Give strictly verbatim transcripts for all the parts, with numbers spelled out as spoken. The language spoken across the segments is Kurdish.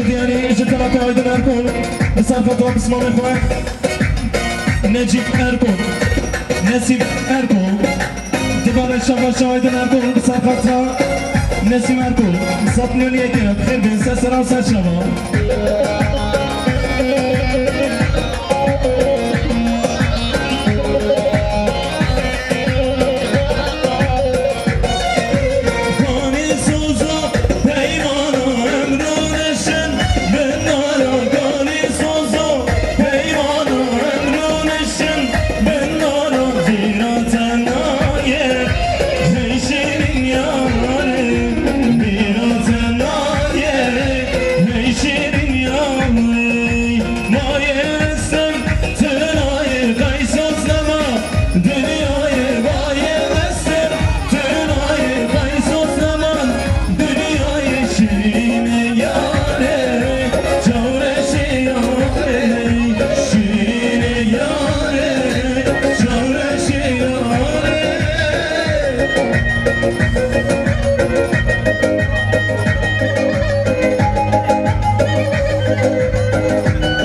Diyanî ji Telatê Aydin Erkol, bi serfeta pismamê xwe. Necîb Erkol, Nesîb Erkol. Dibare şabaşa Aydin Erkol, bi serfeta Nesîb Erkol. Sed milyon yek, xêr bin, ser sera û ser şava.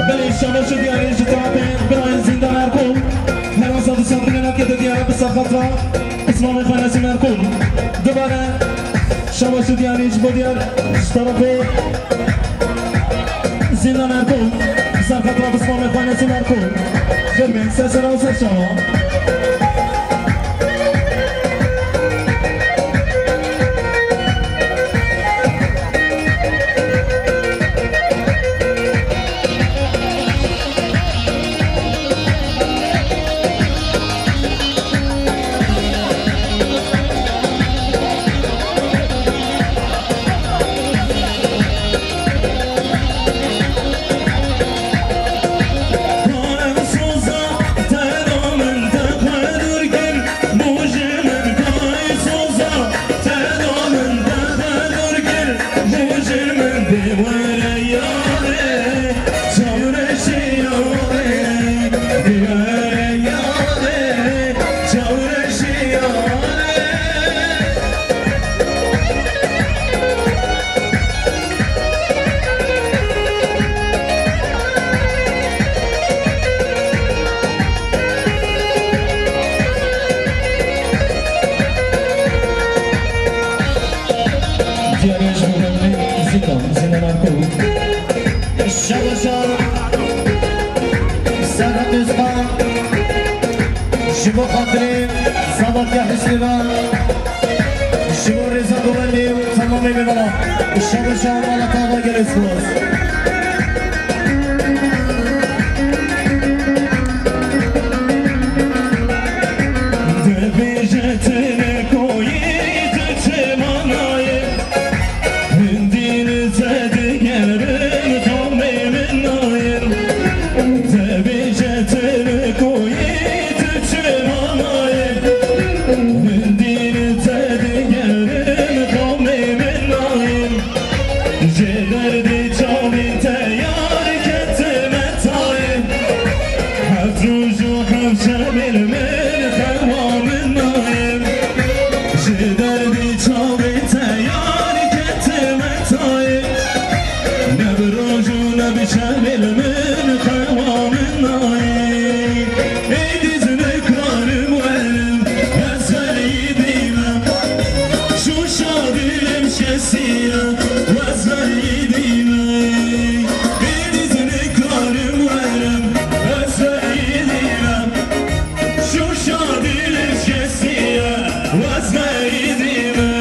Belê şabaş û diyarê ji tarafê birayên Zîndan Erkol. Her an sed û sed milyonek yê diyar bi serfeta pismamê xwe Nesîm Erkol. Dibare şabaş û diyarê ji bo diyar ji tarafê Zîndan Erkol, bi serfeta pismamê xwe Nesîm Erkol. Xêr bin, ser sera û ser şava. Diyanê ji bo Zîndan, Zîndan Erkol. Şeweşan, Serhat Özkan, ji bo xatirê Sabatya Husnî ve, ji bo rêza Dolenê û temamê mêvana. Şeweşan, mala te ava, gelek spas. Dibêje tenê koyî tu çê manayê. Hindî li te digerin, qewmê min nayên. Te bêje tu li ku yî, tu çima nayê? Hindî li te digerin, qewmê min nayên. Ji derdê çavên te yar ketime tayê. Heft roj û heft şevê li min xewa min nayê. Ji derdê çavê te yar ketime tayê. Ne bi roj û ne bi şevê li min xewa min nayê. Êdî ez nikarim werim, ez xeyidî me. Şûşa dilê min şikestiye, ez xeyidî me. Êdî ez nikarim werim, ez xeyidî me. Şûşa dilê min şikestiye, ez xeyidî me.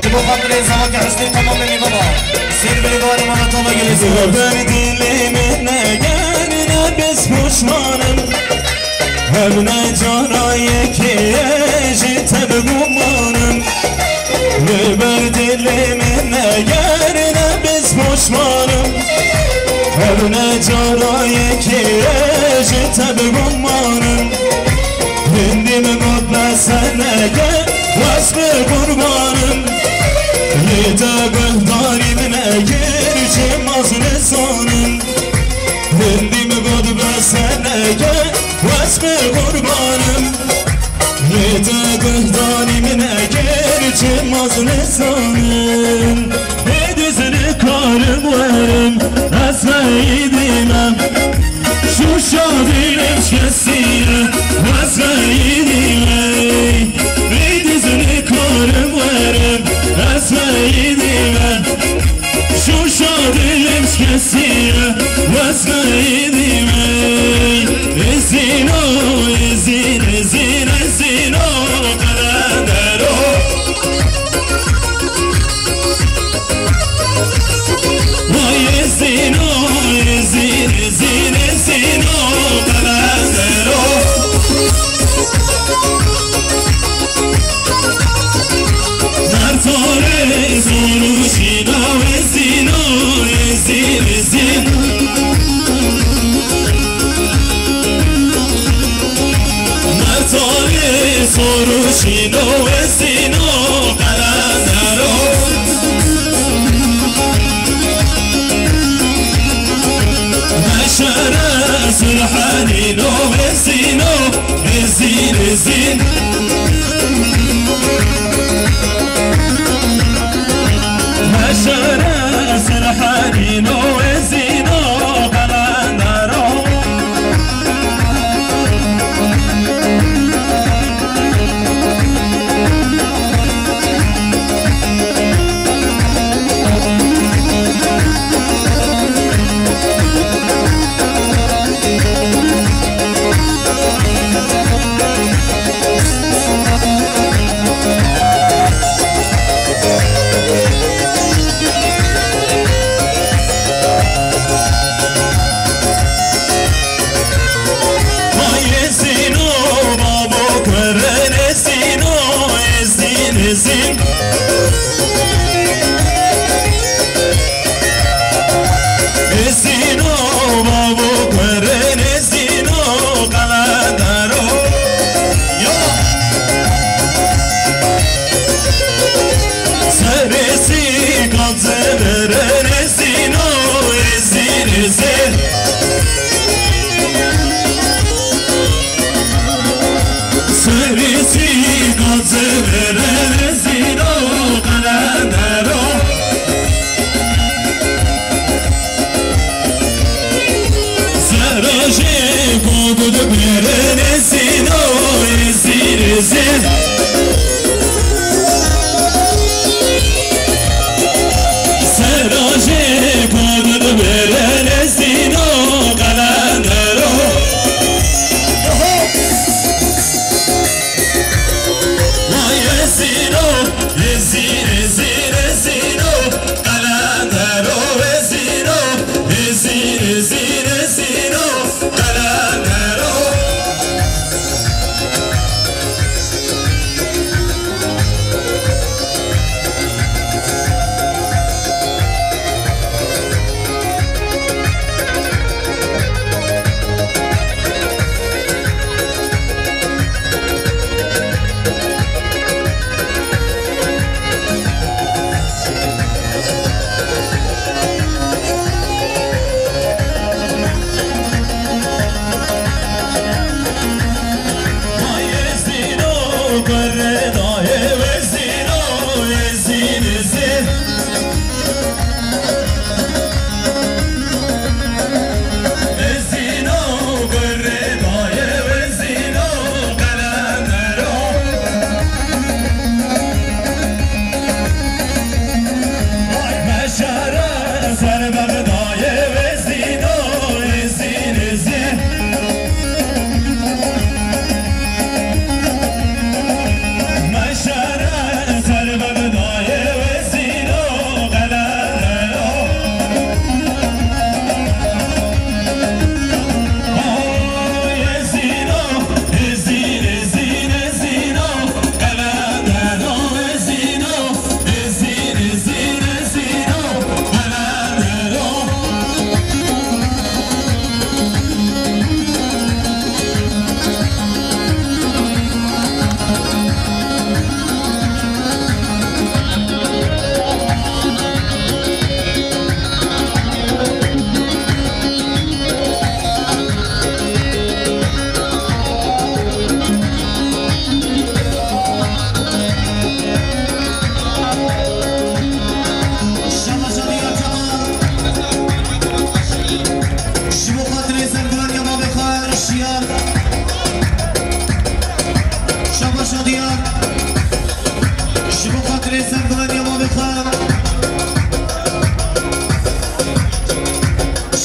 Ji bo xatirê Zavakê Husnî, temamê mêvana. Sêr bile dare mala tava gelê spas. Dilê min negerine, bes pişman im. Ev ne cara yekê ji te bi guman im. Li ber dilê min negerine, bes pişman im. Ev ne cara yekê ji te bi guman im. Hindî min got, me seneke wes bi qurban im. Lê te guhdarî min nekir, çima Nizanim, hindî min got bes neke, wes bi qurbanim. Lê te guhdanî min nekir, çima ez nizanim. Êdî ez nikarim werim, ez xeyidî me. Şûşa dilê min şikestiye, ez xeyidî me. Êdî ez nikarim werim, ez xeyidî me. Şûşa dilê min şikestiye, wes xeyidî me. Ezîno, ezîn, ezîn, ezîno, qelendero. Vay ezîno, ezîn, ezîn, ezîno, qelendero. Mertorê zor û şîno, ezîno, ezîn, ezîn. Mertorê zor û şîno, ezîno, qelendero. Meşere Sirhanîno, ezîno, ezîn, ezîn. Meşere Sirhanîno, ezîno, qelendero. Vay ezîno, babo kurin ezîno, ezîn, ezîn. Ezîno, babo kurin ezîno, qelendero. Yo! Serê sîkan zivirin ezîno, ezîn, ezîn. Serê sîkan zivirin ezîno, qelendero. Serajê ku dibêrin ezîno, ezîn, ezîn. Serajê ku dibêrin ezîno, qelendero. Vay ezîno, ezîn, ezîn, ezîno, qelendero ezîno, ezîn, ezîn, ezîno, qelendero.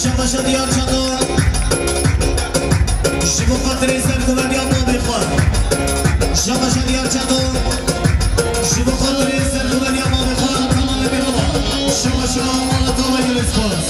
Şabaşa Diyar Çato, ji bo xatirê serxweniya mamê xwe. Şabaşa Diyar Çato, ji bo xatirê serxweniya mamê xwe. Tamam, ê baba. Şabaşa mala te, gelek spas.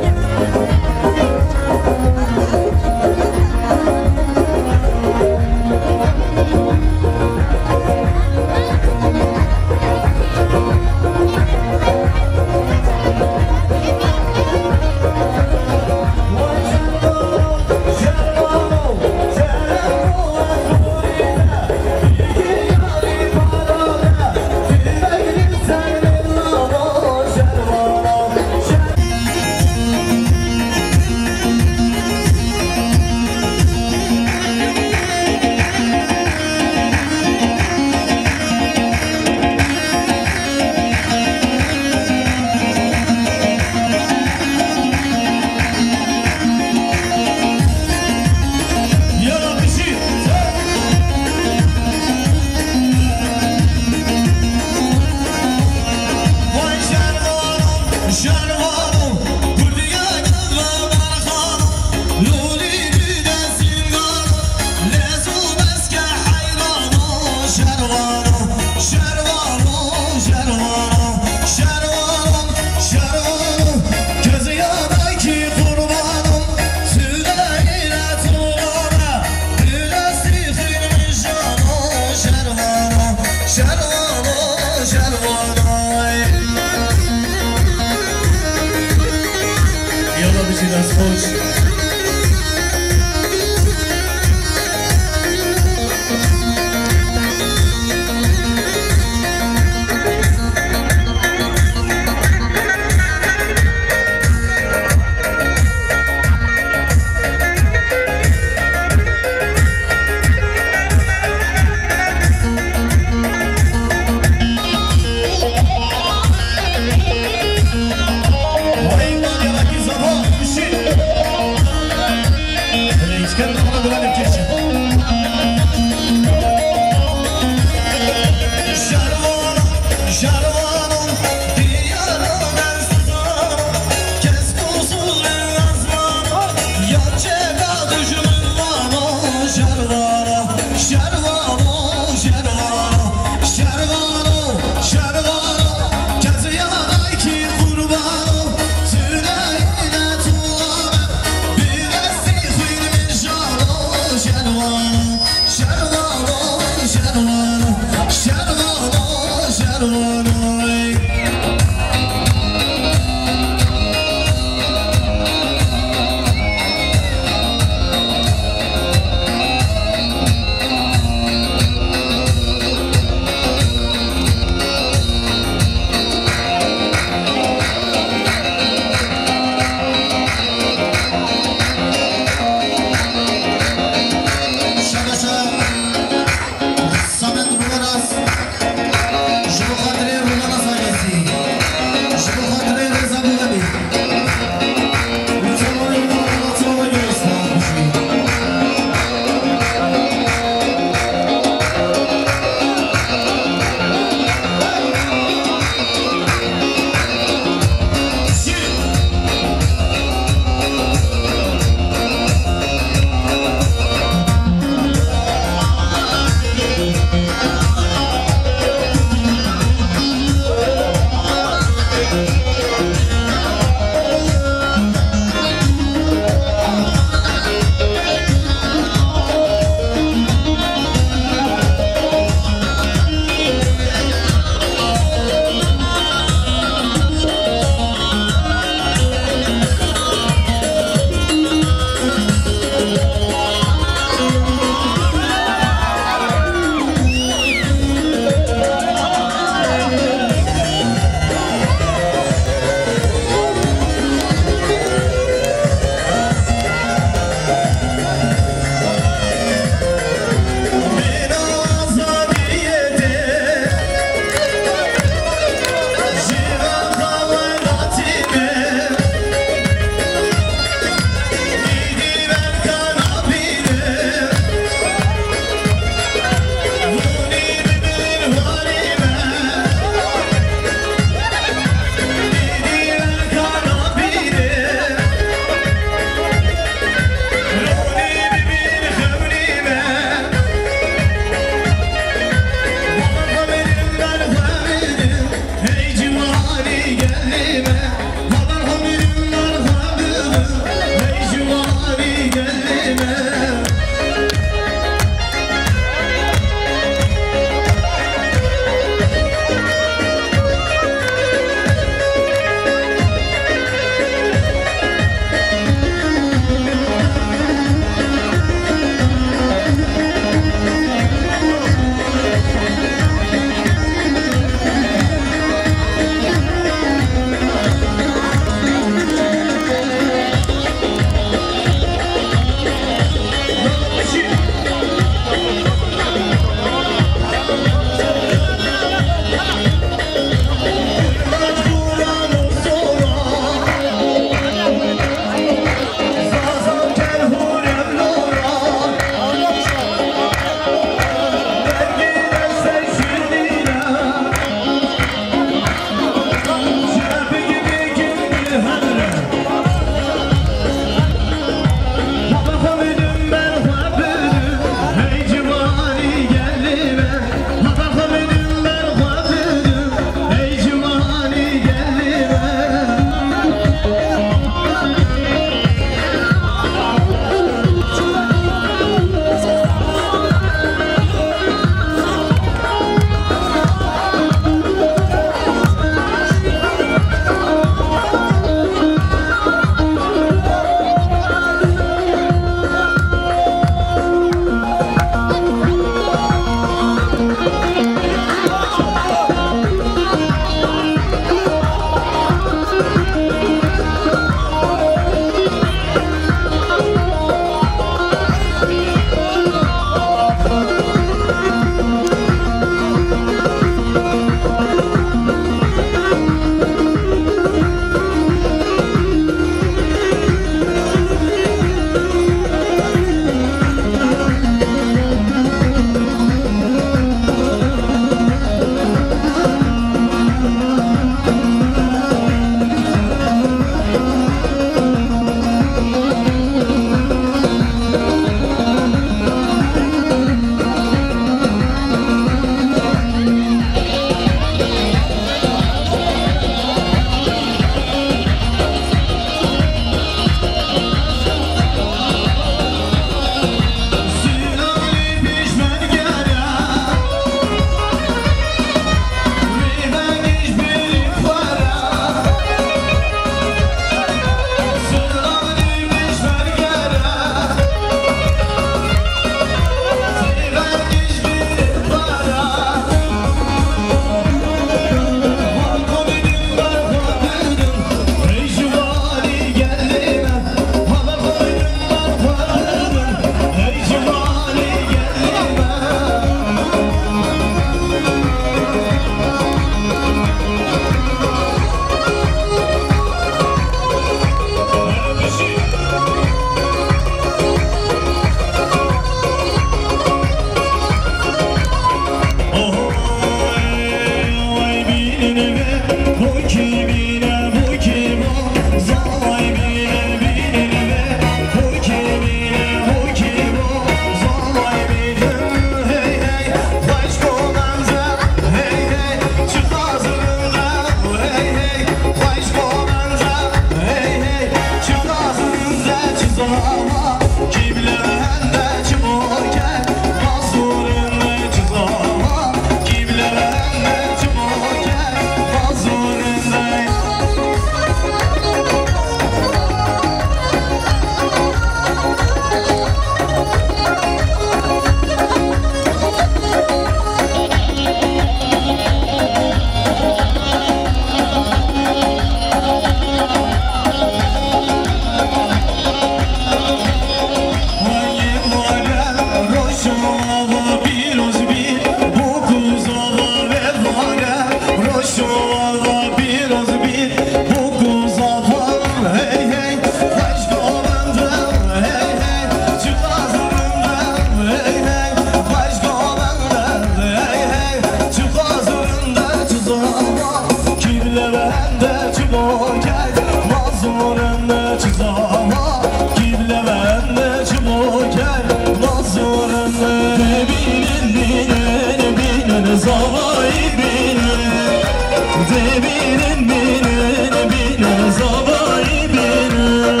Dibînin bînin, bînin zavayî bînin.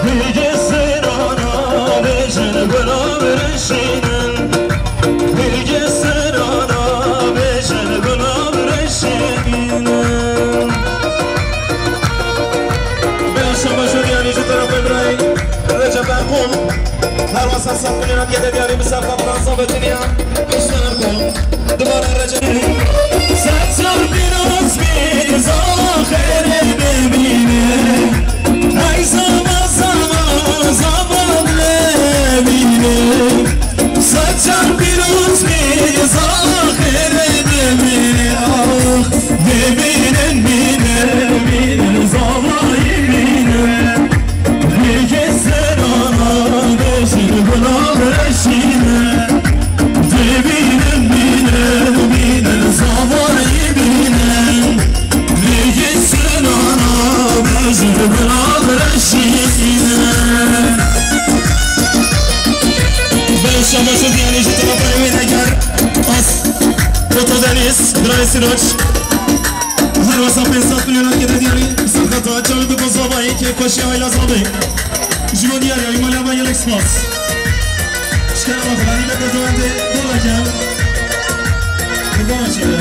Bilge serana bêjin gula birişînin. Bilge serana bêjin gula birişînin. Bila şabaş û diyanî ji terefê birayê Recep Erkol. Her wasa saf kulîna kete diyarî bi ser kaptan Sabetiniya. Usta Erkol. Dibara Recep. Sed car pîroz bî, zava xêrê bibîne. Hey zava, zava, zava bibîne. Sed car pîroz bî, zava xêrê bibîne. Ah, bibînin, bînin, bînin, zavayî bînin. Rêkê serana bêjin gula birişîne. Dibînin, bînin, bînin, zavayî bînin. Rêkê serana bêjin gula birişîne. Belê şabaş û diyanî ji terefê wê neger. As. Foto Deniz, birayê Sîroç. Her wesa pênc sed milyonan kete diyarî. Serxeta çawi bi zabayê kêfxweşiya aîla zabê. Ji bo diyariya wî mala me gelek spas. Şikara me Xwedanî me kurdowendê dola gel. Qurban çawi.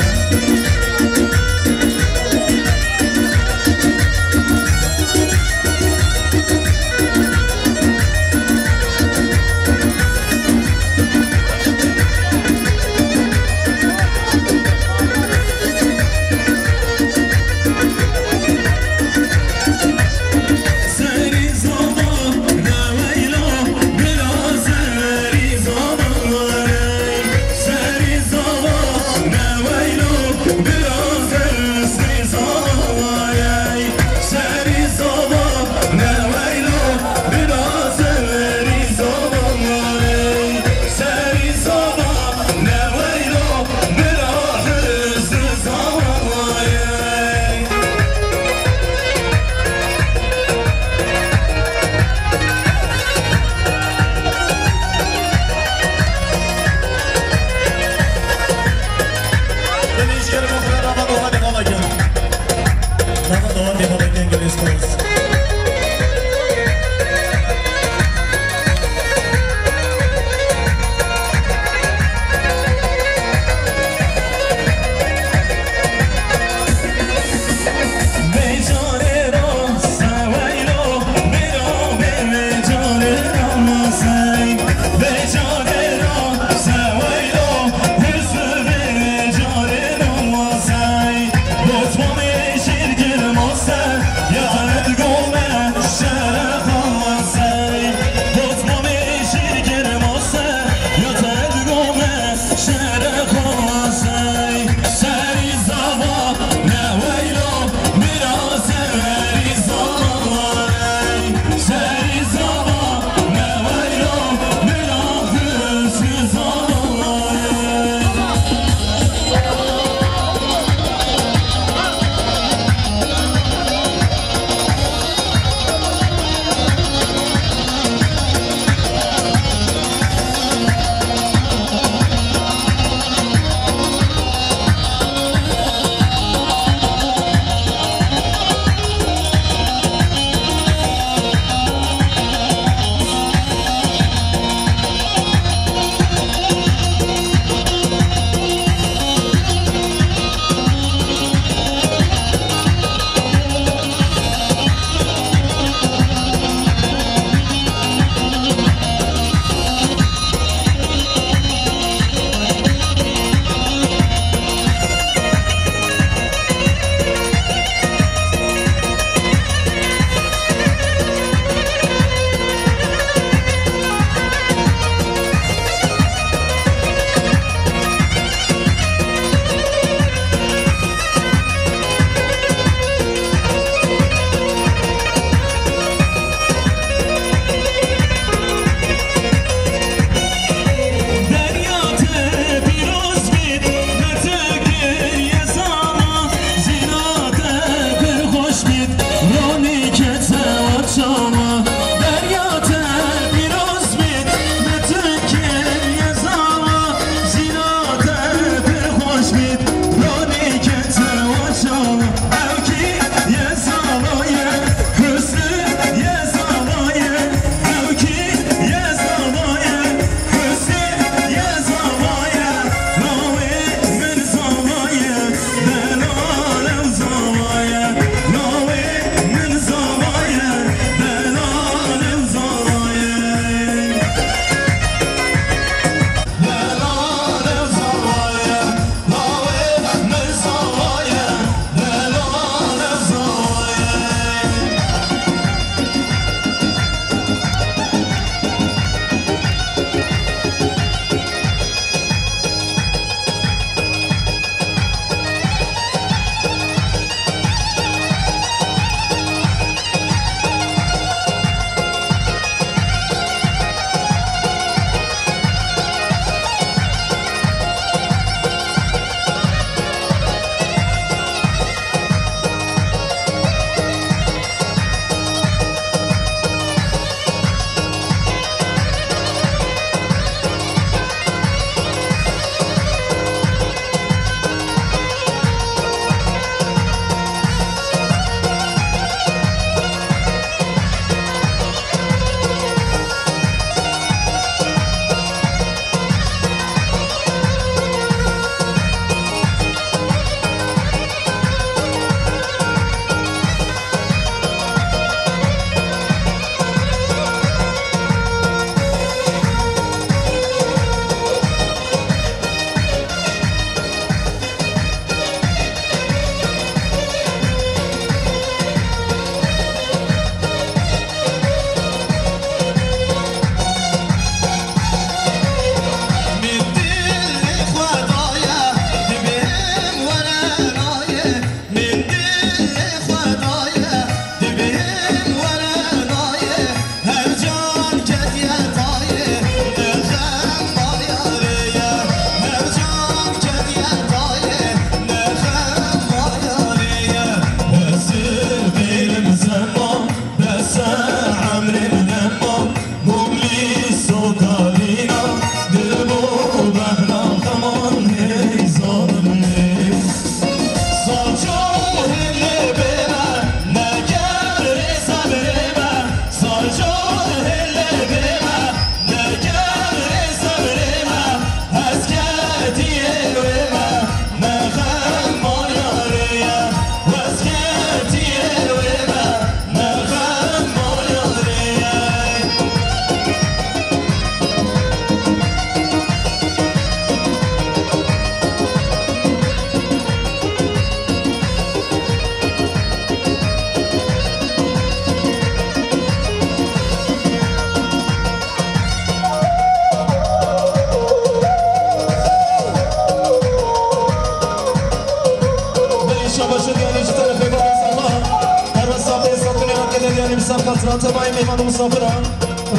Tevayê mêhman û misafira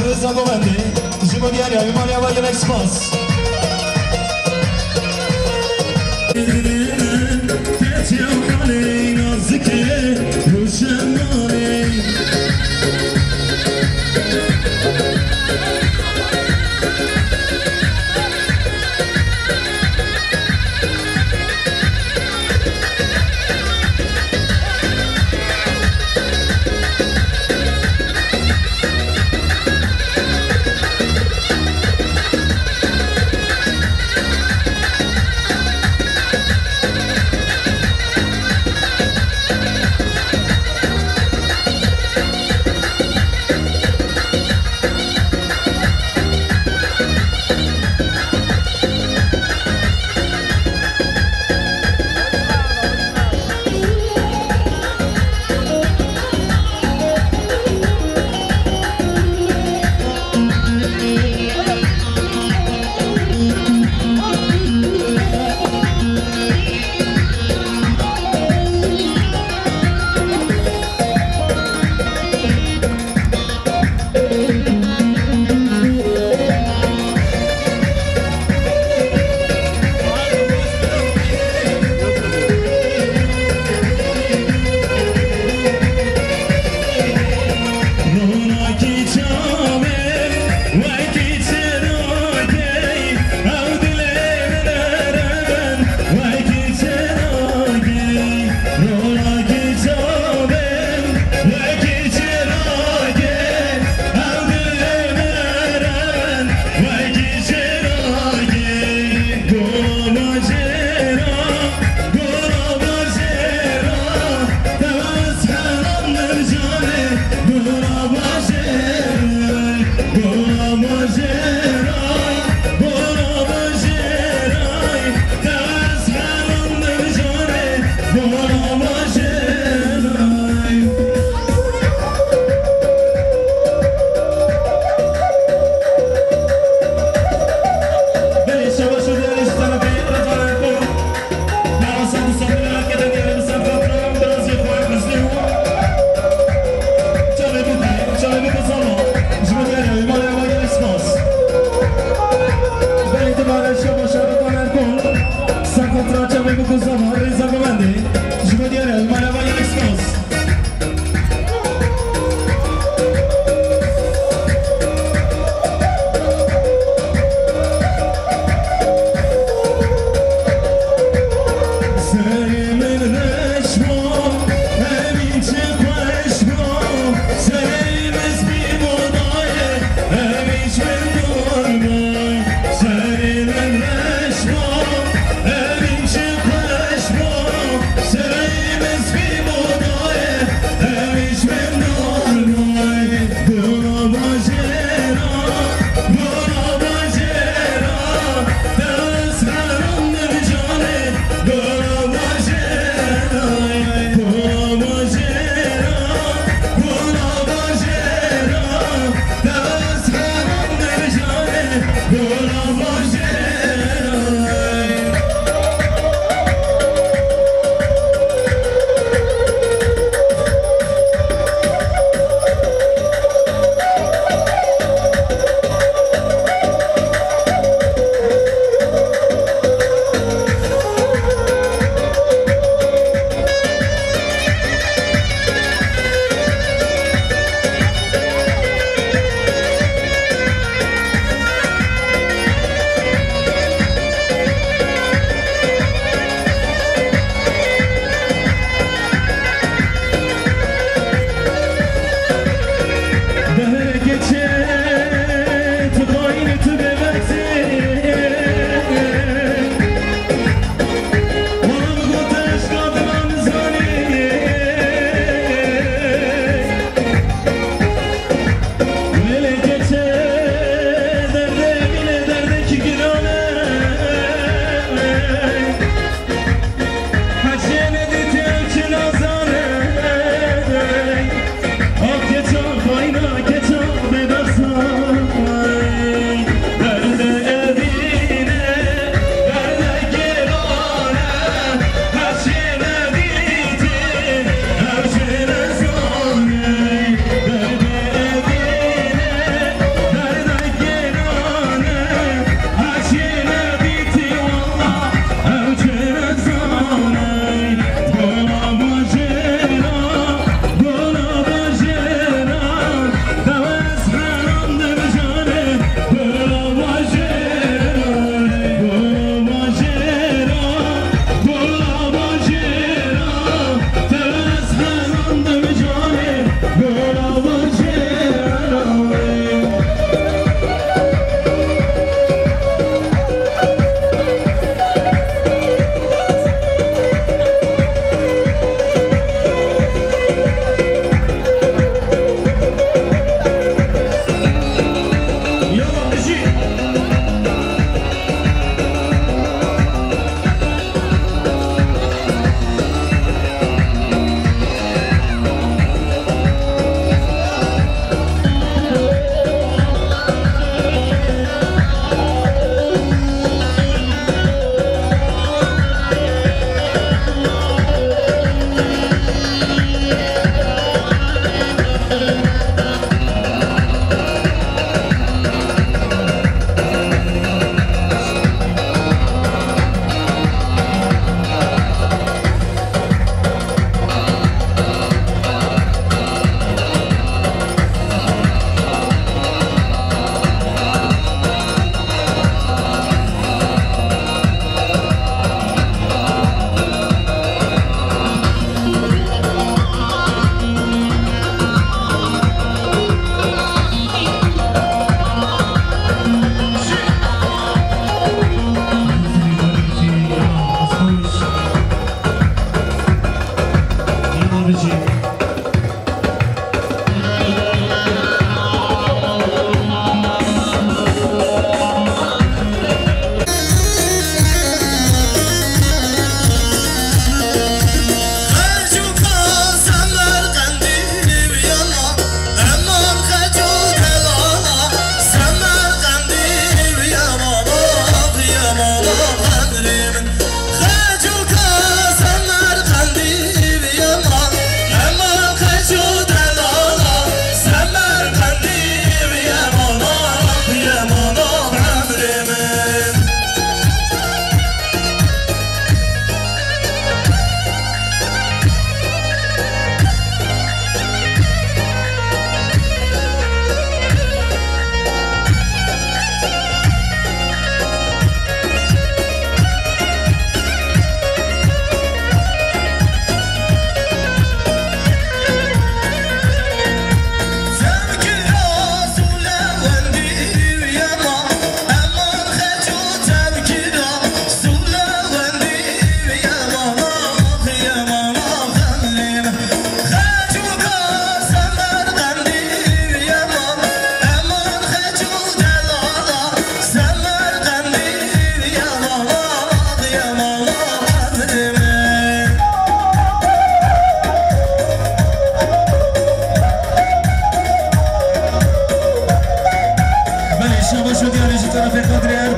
Rêza Govendê ji bo diyariya wî maliya ve gelek spas.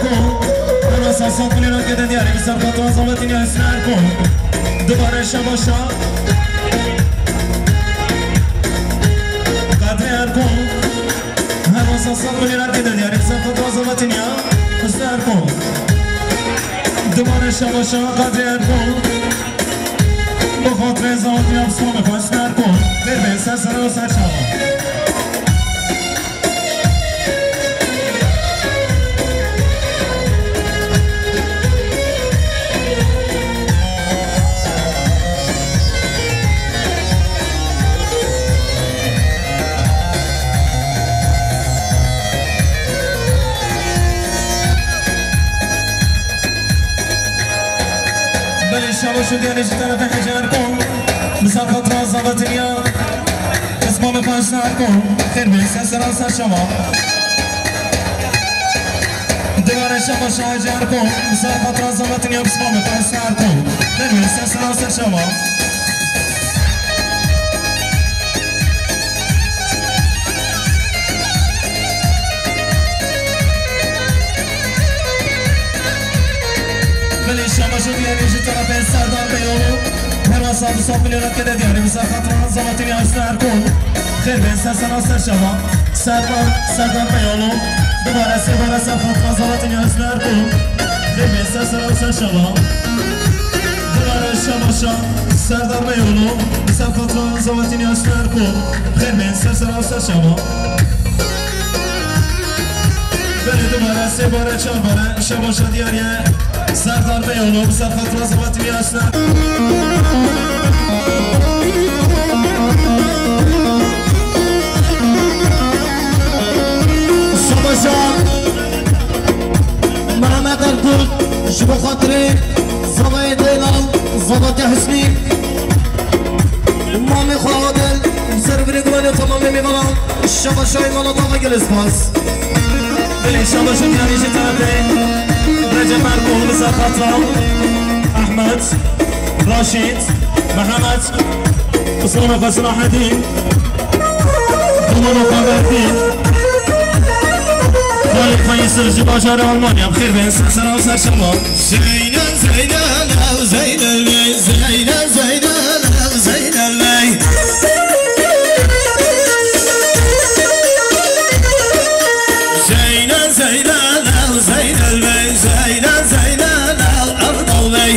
Her wesa sed milyonan kete diyarî, bi ser xatir Zavetîniya Husna Erkol. Dubare şabaşa Kadri Erkol. Her wesa sed milyonan kete diyarî, bi ser xatir Zavetîniya Husna Erkol. Dubare şabaşa Kadri Erkol. Bi xatirê Zavetîniya Husna Erkol. Xêr bên, ser sera û ser çava. Belê, şabaş û diyanê ji terefê Hecî Erkol. Bi ser xatira Zavetîniya Osman û Husna Erkol. Xêr bên, ser sera û ser çava. Dubare şabaşa Hecî Erkol, bi ser xatira Zavetîniya Osman û Husna Erkol. Xêr bên, ser sera û ser çava. Belê, şabaş û diyanê ji terefê Serdar Beyoğlu. Her wesa bi sed milyonan kete diyarî, bi ser xatira Zavetîniya Husna Erkol. Xêr bên, ser sera û ser çava. Serdar, Serdar Beyoğlu. Dubare sê bare ser xatira Zavetîniya Husna Erkol. Xêr bên, ser sera û ser çava. Dubare şabaşa Serdar Beyoğlu. Bi ser xatira Zavetîniya Husna Erkol. Xêr bên, ser sera û ser çava. Belê, dubare, sê bare, çar bare, şabaşa diyarî ye Serdar Beyoğlu, bi ser xatira Zavetîniya Husna. Şabaşa Mehmet Erkut, ji bo xatirê Zavayê Delal, Zavatî Husnî. Mamê xwe Adil, ser virê gumanê tamamê mêvanan, şabaşa ê mala dava gelê spas. Belê, şabaş û diyanê ji terefê Recep Erkol, bi ser xatira Ahmet, Raşîd, Mehmet, Osman û Xwe Silahedîn, Osman û Xwe Merdîn, Xalid Xwe Yusuf ji bajarê Almanya, bi xêr bên, ser sera û ser çava. Zeynel, Zeynel, ew Zeynel bey, Zeynel, Zeynel, ew Zeynel bey. Zeynel, Zeynel, ew Zeynel bey, Zeynel, Zeynel, ew Erdal bey.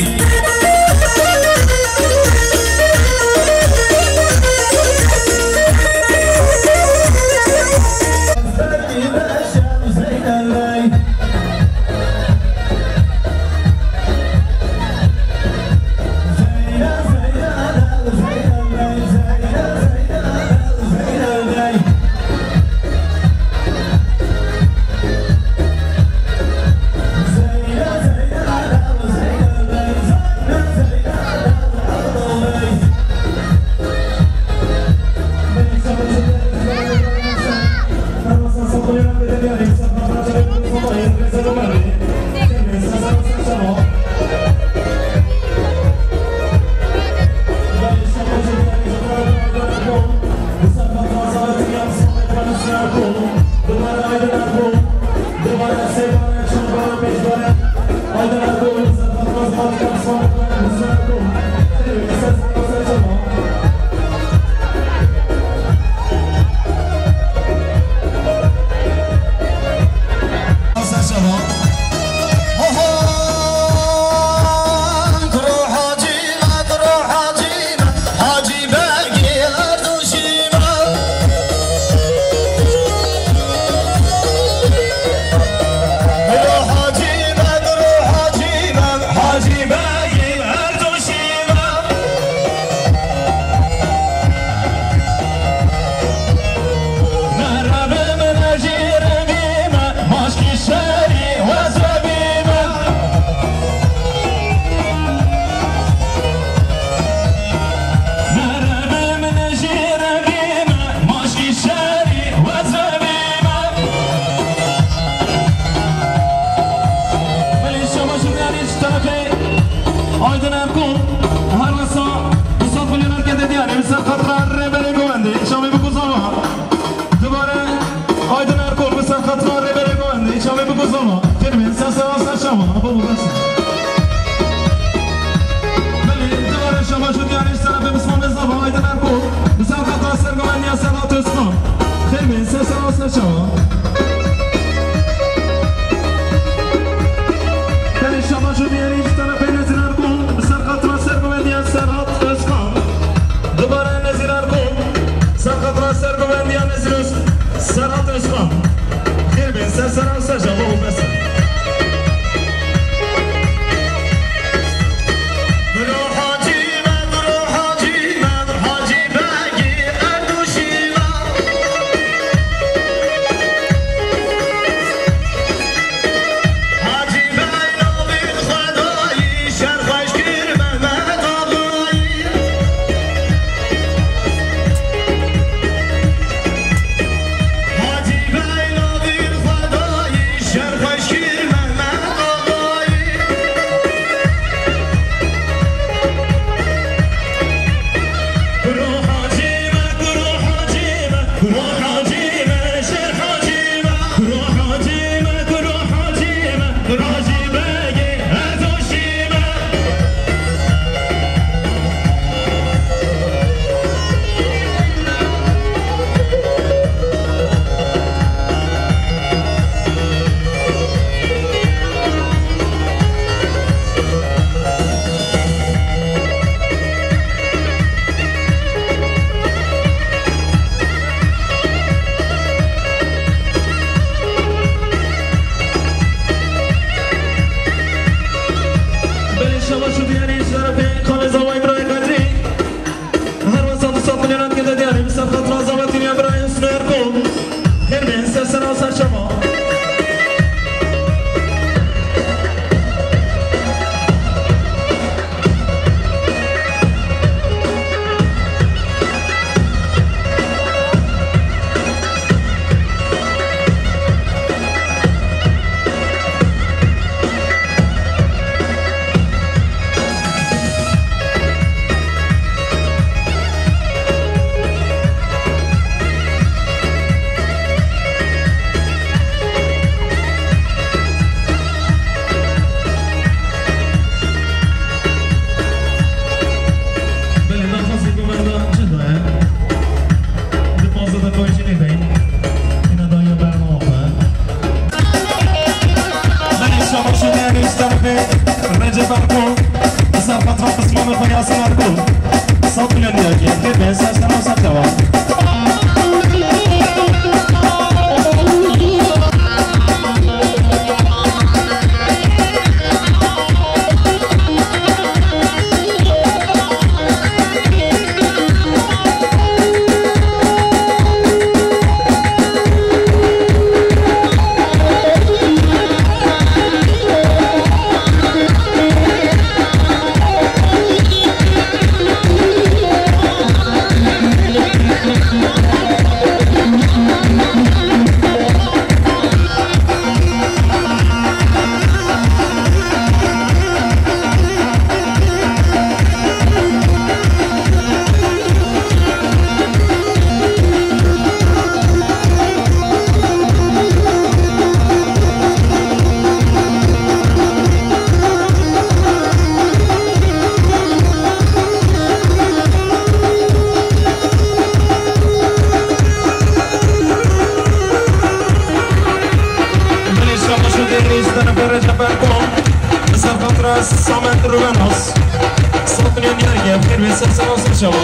Belê, şabaş û diyanê ji terefê Aydin Erkol, her wesa du sed milyonan kete diyarî, bi ser xatira Rêberê Govendê, çavê bikuzanwa. Dubare Aydin Erkol, bi ser xatira Rêberê Govendê, çavê bikuzanwa. Xêr bên, ser Terefê Recep Erkol, ser patron qismanê xwe Yasin Erkol. Sed milyon diyar kê, xêr be, ser sena û ser çawa. Belê şabaş û dêrê ji terefê Recep Erkol, li ser xatira Samet Rûvenas. Sed milyon diyar kê, xêr bê, ser sena û ser çawa.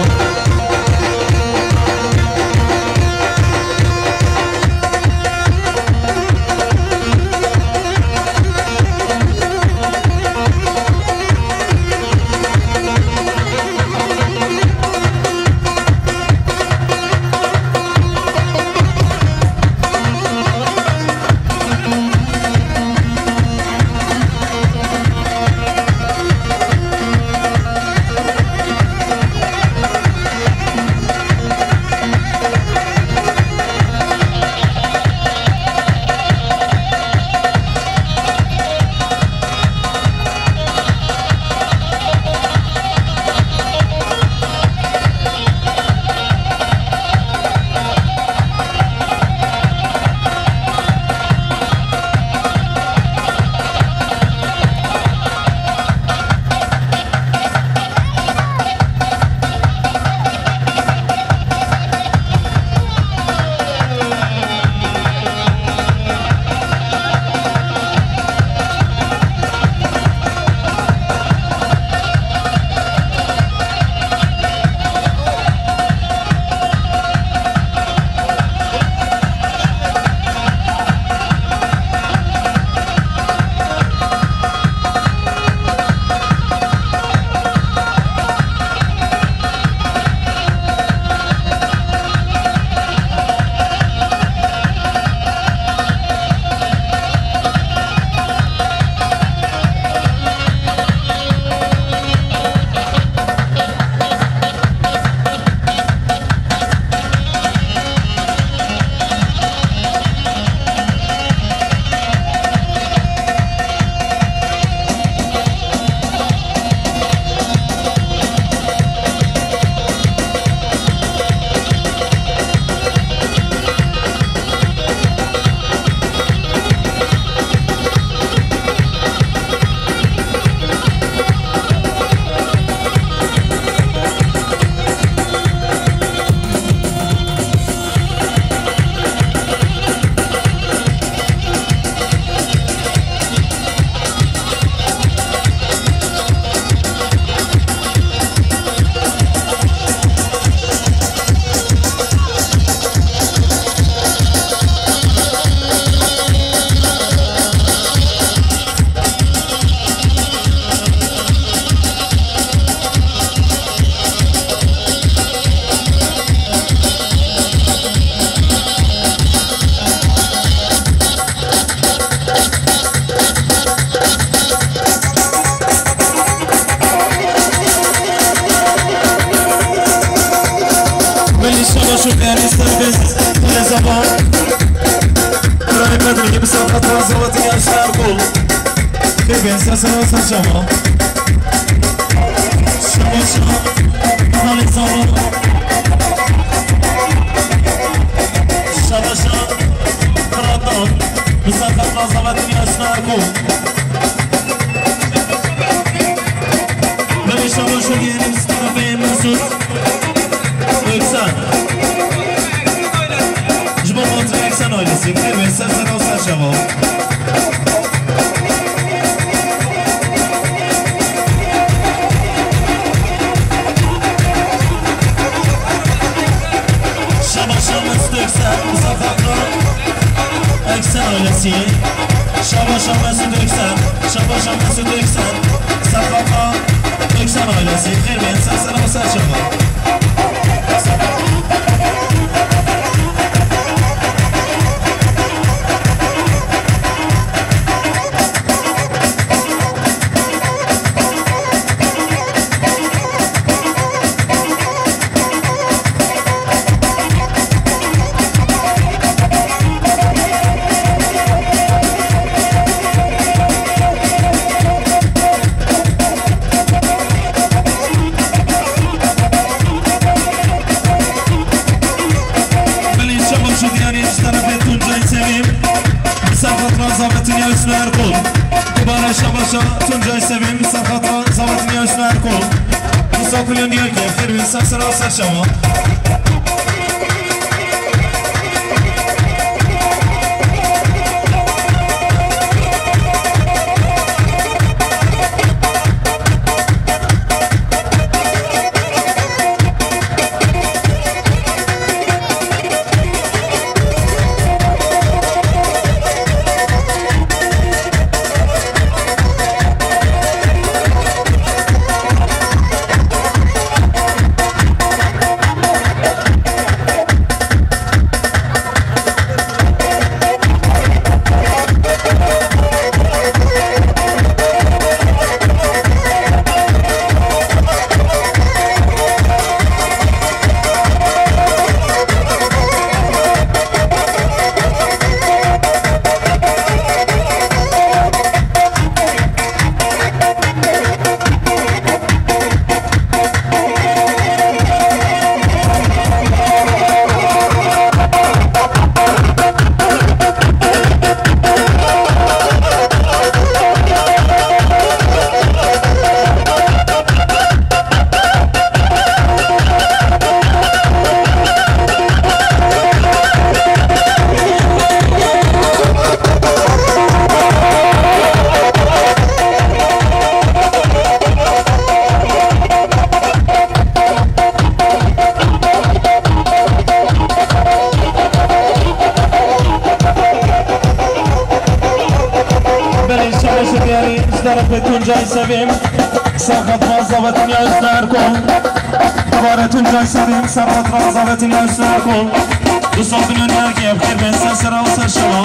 Belê şabaş û dêrê serbest, Xelê Zaba. Kurayê Bedrî, bi ser xatira Zawetî Yaşar Gul. Xêr bê, ser sena û ser çawa. Şabaş, Xelê Zaba. Şabaş, Xelê Zaba. Bi ser xatira Zawetî Yaşar Gul. Belê şabaş û dêrê serbest, Mesut Öksel. Ji bo xatirê Eksen ailesî, xêr bê, ser sena û ser çawa. Şanslı Töksen, Safafa, Töksen ailesi, Xêrbên, ser sera ser çava. Belê, çawa şûdiyarî ji terefê Tuncay Sevîm, bi ser xatira Zavetin ya Hüsnü Erkol. Dubare şabaşa Tuncay Sevîm, bi ser xatira Zavetin ya Hüsnü Erkol. Musa Kulun Diyarke, Xêrbên, ser sera ser çava. Belê, şabaş diyarî ji terefê Tuncay Sevîm, ser xatira Zavetin ya Hüsnü Erkol. Dubare Tuncay Sevîm, ser xatira Zavetin ya Hüsnü Erkol. Musa Kulun Diyarke, Xêrbên, ser sera ser çava.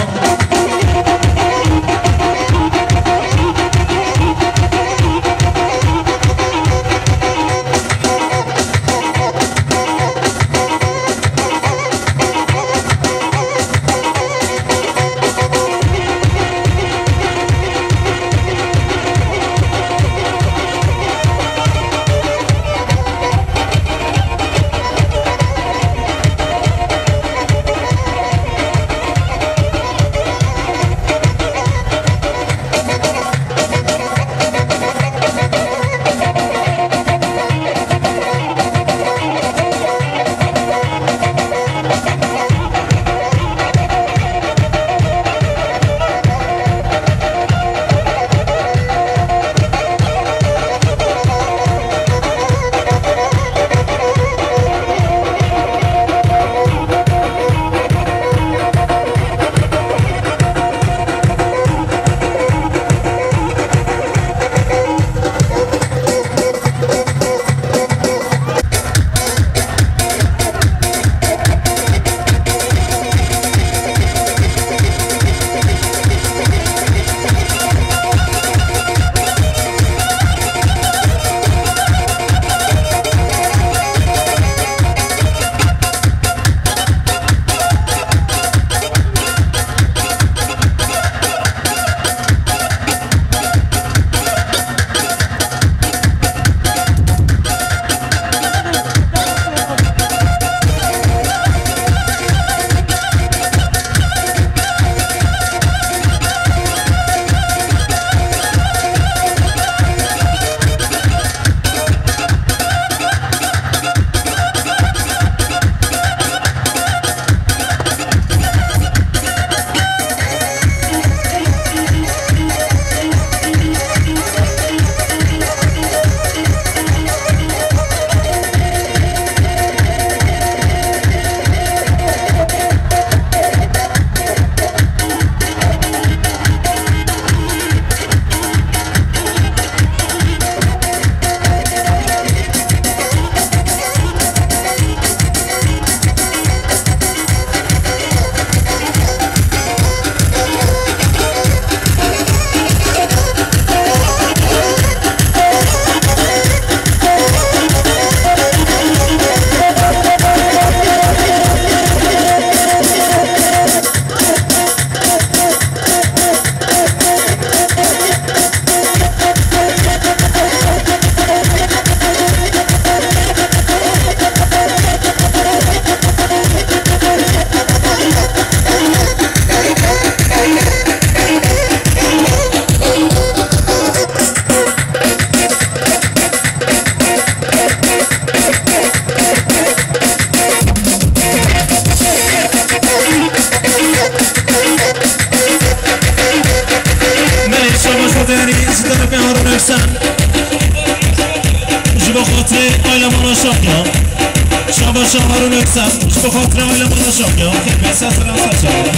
Ji bo xatirê aîla me re şaqiya. Şaba Şaharûn Öksel. Ji bo xatirê aîla me re şaqiya. Xêr be, ser sera ser çava.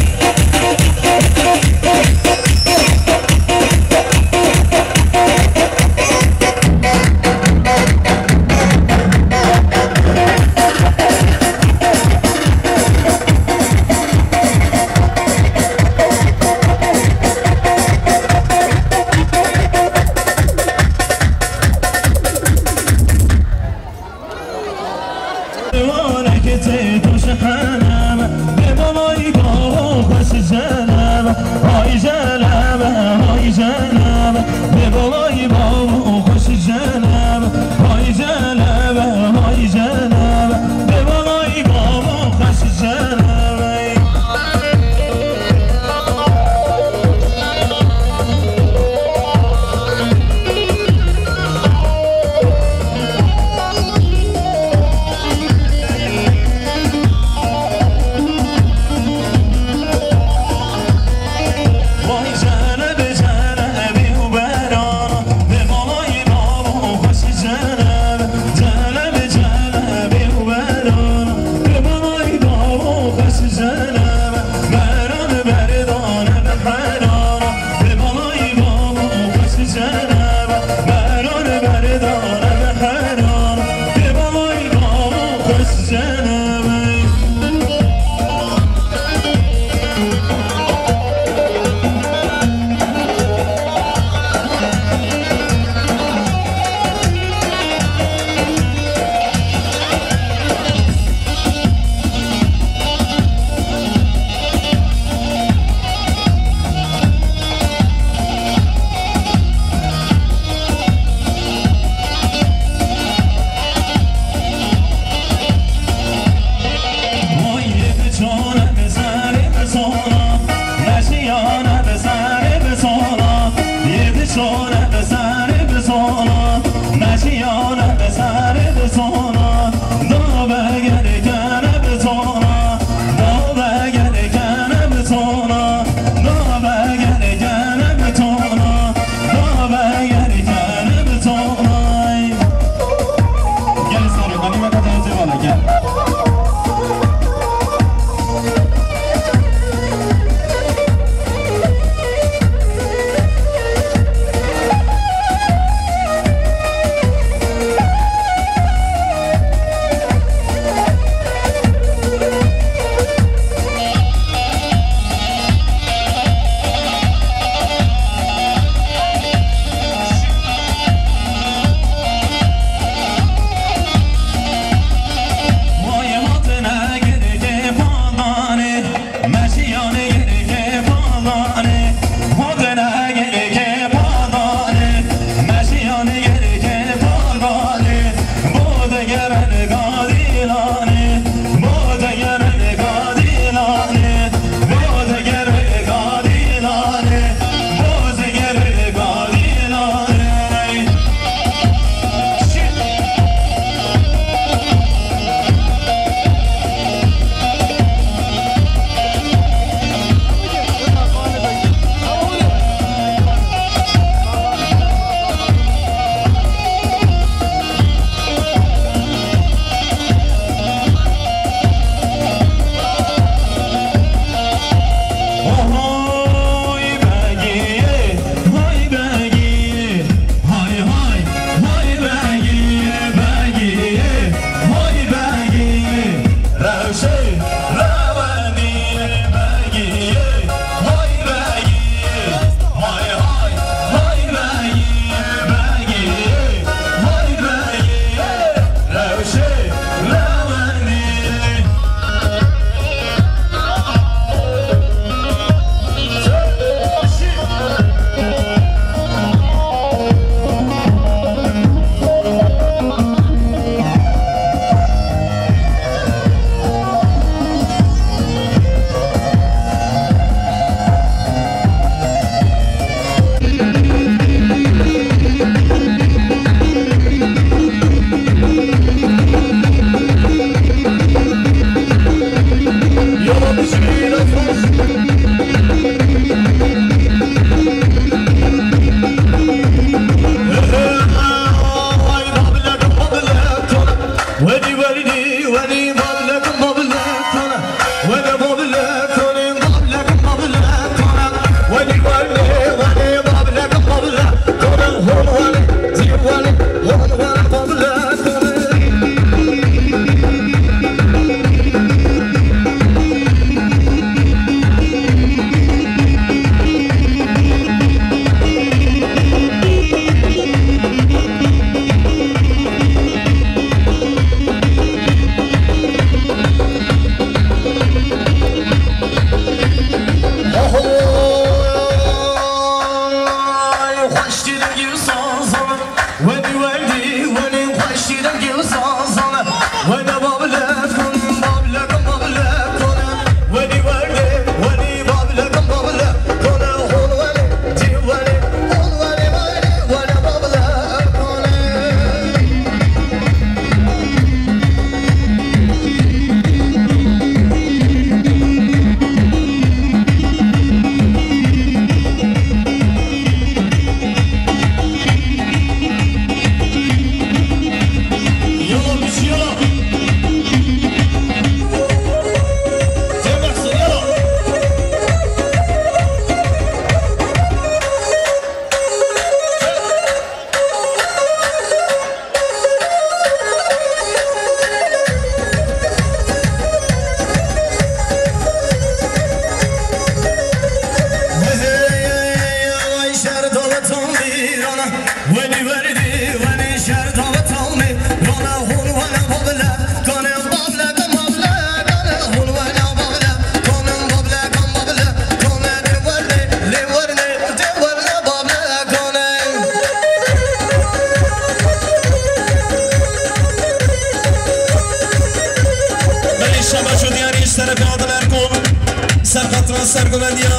Sergovendiya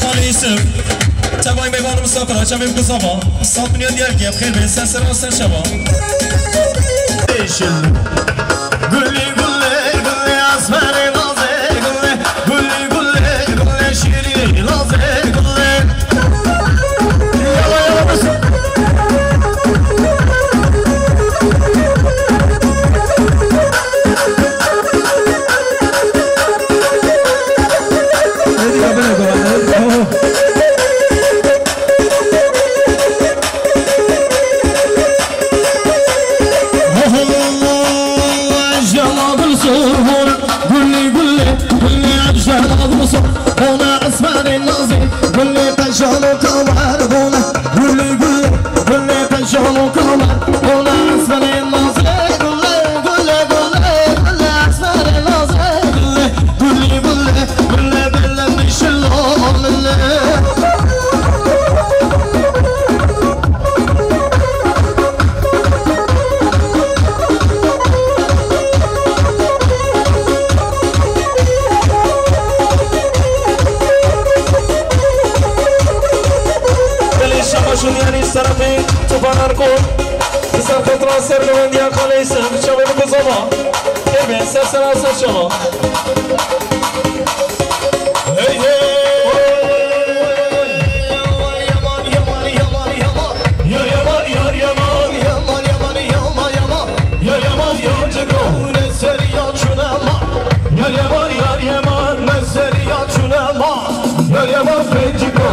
Xalê Yusuf. Tevayî mêvan û misafira çavê bi guzava. Sat milyon diyar ki xêr bên ser sera ser çava. Yeşil. Gulî gulê gulê asmerê nazê gulê. Gulî gulê gulê şîrî nazê gulê. Yala yala bas. Belê şabaş û niyanî ji terefê Tufan Erkol. Bi ser xetira sergovendiya Xalê Yusuf, çavê bi guzava. Ê bên ser sera ser çava. Hey, hey. Yar yaman, yar yaman, yar yaman. Yar yaman, yar yaman. Yar yaman, yar yaman, yar yaman. Yar yaman, yar ciko. Ne seriya çune ma. Yar yaman, yar yaman. Ne seriya çune ma. Yar yaman, pênciko.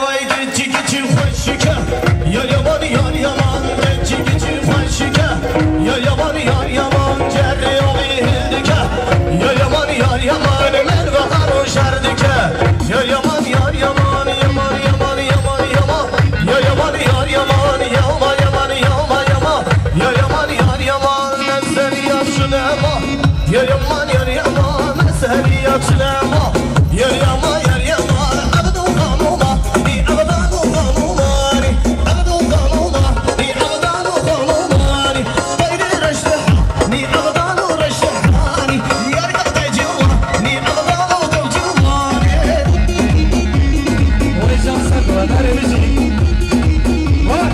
Vay kiçi kiçi xweşike, yar yaman, yar yaman, kiçi kiçi xweşike, yar yaman, yar yaman, cerrê oxî hêl dike, yar yaman, yar yaman, merve xero şer dike, yar yaman, yar yaman, yaman, yaman, yaman, yaman, yar yaman, yar yaman, yaman, yaman, yaman, yaman, yar yaman, yar yaman, meseriya şunema. Yar yaman, yar yaman, meseriya çilema. Yar yaman, yar yaman, abdû xanûma, nî abdû xanûma, nî abdû xanûma, nî abdû xanûma, nî beyrê reşteha, nî abdû reşteha, nî yar kevteciwa, nî abdû kevciwa, nî. Oy can ser, nereye bizi? Vay!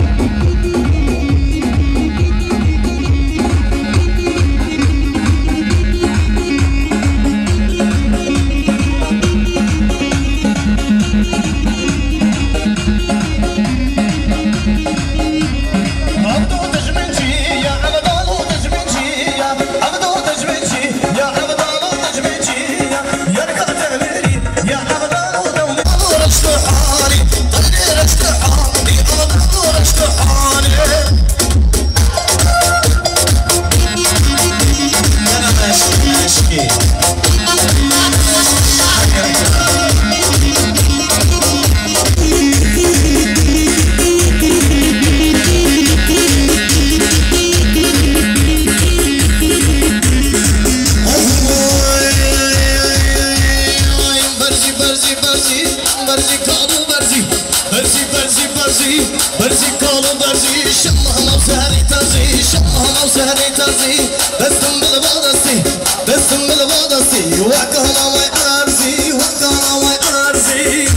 Berzî, berzî, berzî, berzî, kalo berzî. Berzî, berzî, berzî, berzî, kalo berzî. Şema hema serî terzî, şema hema serî terzî. Destim bil va destî, destim bil va destî. Wek hema way erzî, wek hema way erzî.